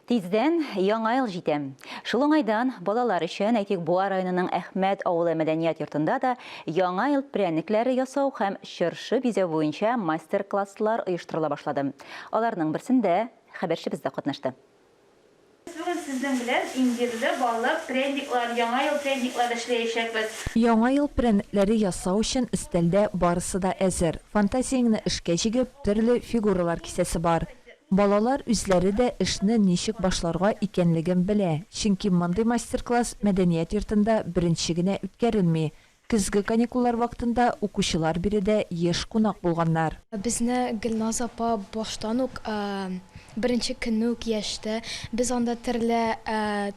Тиздән Яңа ел җитә. Шул уңайдан балалар өчен, әйтик, Буа районының Әхмәт авылы мәдәният йортында да Яңа ел прәннекләре ясау һәм чыршы бизәү буенча мастер-класслар оештырыла башлады. Аларның берсендә хәбәрчебез дә катнашты. Без бүген сезнең белән имбирле, баллы прәнниклар, Яңа ел прәнниклары эшләячәкбез. Яңа ел прәннекләре ясау өчен өстәлдә барысы да әзер. Фантазияңне эшкә җигеп, төрле фигуралар кисәсе бар. Балалар үзләре дә эшне ничек башларга икәнлеген белә, чөнки мондый мастер-класс мәдәният йортында беренче генә үткәрелми. Көзге каникуллар вакытында укучылар биредә еш кунак булганнар. Безне Гөлназ апа баштан ук, беренче көнне үк яшьте. Без анда төрле,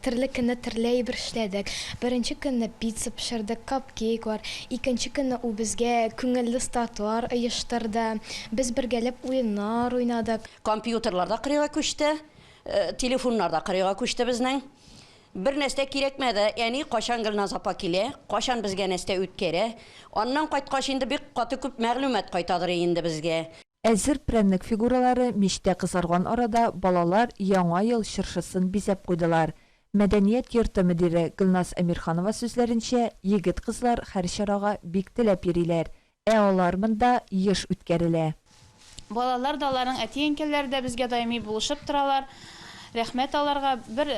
төрле көнне төрле әйбер эшләдек. Беренче көнне пицца пешердек, капкейклар. Икенче көнне ул безгә күңелле стартлар оештырды. Без бергәләп уеннар уйнадык. Компьютерлар да кырыйга күчте, телефоннар да кырыйга күчте безнең. Бер нәрсә кирәкмәде, әни кайчан Гөлназ апа килә, кайчан безгә нәрсә үткәрә. Аннан кайткач инде бик каты күп мәгълүмат кайтадыр инде безгә. Әзер прәннек фигуралары мичтә кызарган арада балалар Яңа ел чыршысын бизәп куйдылар. Мәдәният йорты мөдире Гөлназ Әмирханова сүзләренчә, егет-кызлар һәр чарага бик теләп йөриләр, ә алар монда еш үткәрелә. Балалар да, аларның әти-әнкәләре дә безгә даими булышып торалар. Рәхмәт аларга. Бер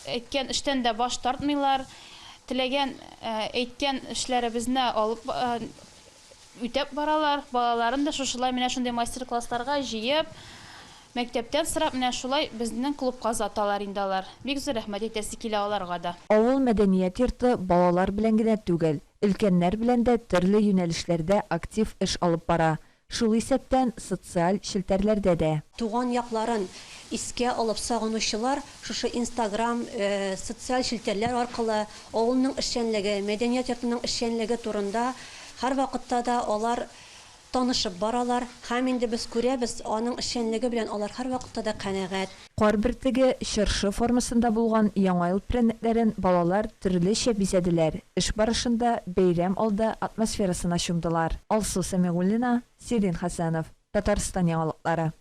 әйткән эштән дә баш тартмыйлар. Теләгән, әйткән эшләребезне алып үтәп баралар. Балаларын да шушылай менә шундый мастер-классларга җыеп, мәктәптән сорап, менә шулай безнең клубка озаталар инде алар. Бик зур рәхмәт әйтәсе килә аларга да. Авыл мәдәният йорты балалар белән генә түгел, өлкәннәр белән дә төрле юнәлешләрдә актив эш алып бара. Шул исәптән, социаль челтәрләрдә дә. Туган якларын искә алып сагынучылар шушы Инстаграм, социаль челтәрләр аркылы авылның эшчәнлеге, мәдәният йортының эшчәнлеге турында һәрвакытта да алар танышып баралар һәм инде без күрәбез, аның эшчәнлеге белән алар һәрвакытта да канәгать. Кар бөртеге, чыршы формасында булган Яңа ел прәннекләрен балалар төрлечә бизәделәр, эш барышында бәйрәм алды атмосферасына чумдылар. Алсу Сәмигуллина, Сирин Хәсәнов, Татарстан яңалыклары.